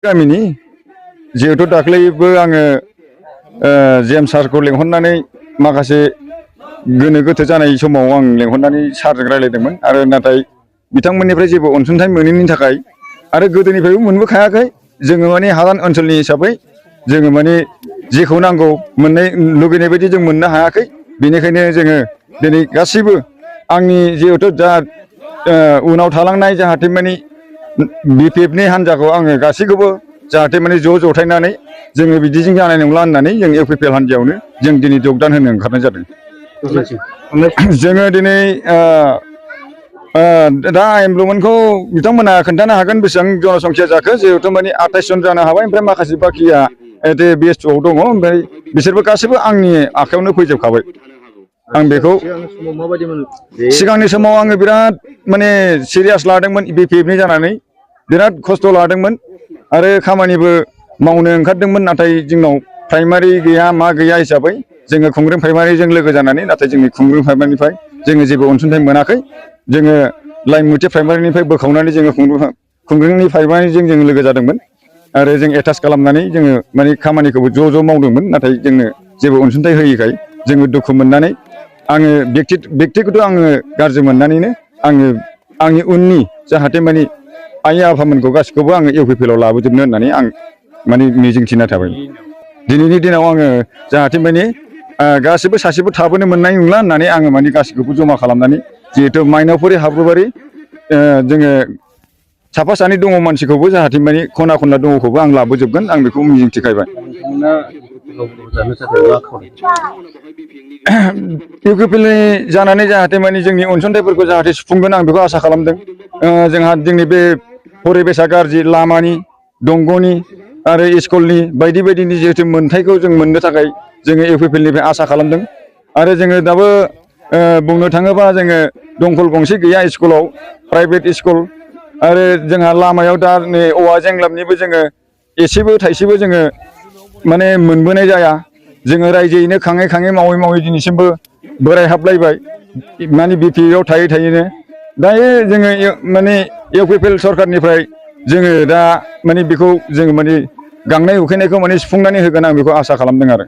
गामिनि जिहेतु दाख्लैबो आङो जेएम सारखौ लेंहरनानै माखासे गोनो गोथो जानाय समाव आं लेंहरनानै सारजों रायज्लायदोंमोन आरो नाथाय बिथांमोननिफ्राय जेबो अनसुंथाइ मोनैनि थाखाय आरो गोदोनिफ्रायबो मोनबोखायाखै जोङो माने हादान ओनसोलनि हिसाबै जोङो माने जेखौ नांगौ मोननाय लुगैनाय बायदि जों मोननो हायाखै बेनिखायनो जोङो दिनै गासैबो आंनि जिहेतु दा उनाव थालांनाय जाहाथे माने बिपिएफनि हान्जाखौ आङो गासैखौबो जाहाथे माने ज' जथायनानै जोङो बिदिजों जानाय नंला होननानै जों इउपिपिएल हान्जायावनो जों दिनै जगदान होनो ओंखारनाय जादों। जोङो दिनै दा एमप्लयमेन्टखौ बिथांमोना खोन्थानो हागोन बेसेबां जनसंख्या जाखो जिहेतु माने 28 जन जानो हाबाय ओमफ्राय माखासे बाखिया बेस्थ'आव दङ ओमफ्राय बिसोरबो गासैबो आंनि आखायावनो फैजोबखाबाय। आं बेखौ सिगांनि समाव आङो बिराद माने सिरियास लादोंमोन बिपिएफनि जानानै बिराद खस्थ' लादोंमोन आरो खामानिबो मावनो ओंखारदोंमोन नाथाय जोंनाव प्राइमारि गैया मा गैया हिसाबै जोङो खुंग्रिं प्राइमारिजों लोगो जानानै नाथाय जोंनि खुंग्रिं प्राइमारिनिफ्राय जोङो जेबो अनसुंथाइ मोनाखै जोङो लाइमुथि प्राइमारिनिफ्राय बोखावनानै जोङो खुंग्रिंनि प्राइमारिजों जों लोगो जादोंमोन आरो जों एटाच खालामनानै जोङो माने खामानिखौबो ज' मावदोंमोन नाथाय जोंनो जेबो अनसुंथाइ होयैखाय जोङो दुखु मोननानै आङो बेक्तिगत आङो गाज्रि मोननानैनो आङो आंनि उननि जाहाथे माने आइ आफामोनखौ गासिखौबो आङो इउपिपिएलआव लाबोजोबनो होननानै आं माने मिजिंथिना थाबाय। दिनैनि दिनाव आङो जाहाथे माने गासिबो सासेबो थाबोनो मोननाय नंला होननानै आङो माने गासिखौबो जमा खालामनानै जिहेतु माइनावपुरि हाब्रुबारि जोङो साफा सानै दङ मानसिखौबो जाहाथे माने खना खनला दङखौबो आं लाबोजोबगोन आं बेखौ मिजिंथिखायबाय। इउपिपिएलनि जानानै जाहाथे माने जोंनि अनसुंथाइफोरखौ जाहाथे सुफुंगोन आं बेखौ आसा खालामदों। जोंहा जोंनि बे परिबेसा गाज्रि लामानि दंग'नि आरो स्कुलनि बायदि बायदिनि जिहेतु मोनथायखौ जों मोननो थाखाय जोङो इउपिपिएलनिफ्राय आसा खालामदों आरो जोङो दाबो बुंनो थाङोबा जोङो दंखल गंसे गैया स्कुलाव प्राइभेट स्कुल आरो जोंहा लामायाव दा नै औवा जेंलाबनिबो जोङो एसेबो थाइसेबो जोङो माने मोनबोनाय जाया जोङो रायजोयैनो खाङै खाङै मावै दिनैसिमबो बोराय हाबलायबाय माने बिपिएफआव थायै थायैनो दायो जोङो माने इउपिपिएल सरखारनिफ्राय जोङो दा माने बेखौ जोङो माने गांनाय उखैनायखौ माने सुफुंनानै होगोन आं बेखौ आसा खालामदों आरो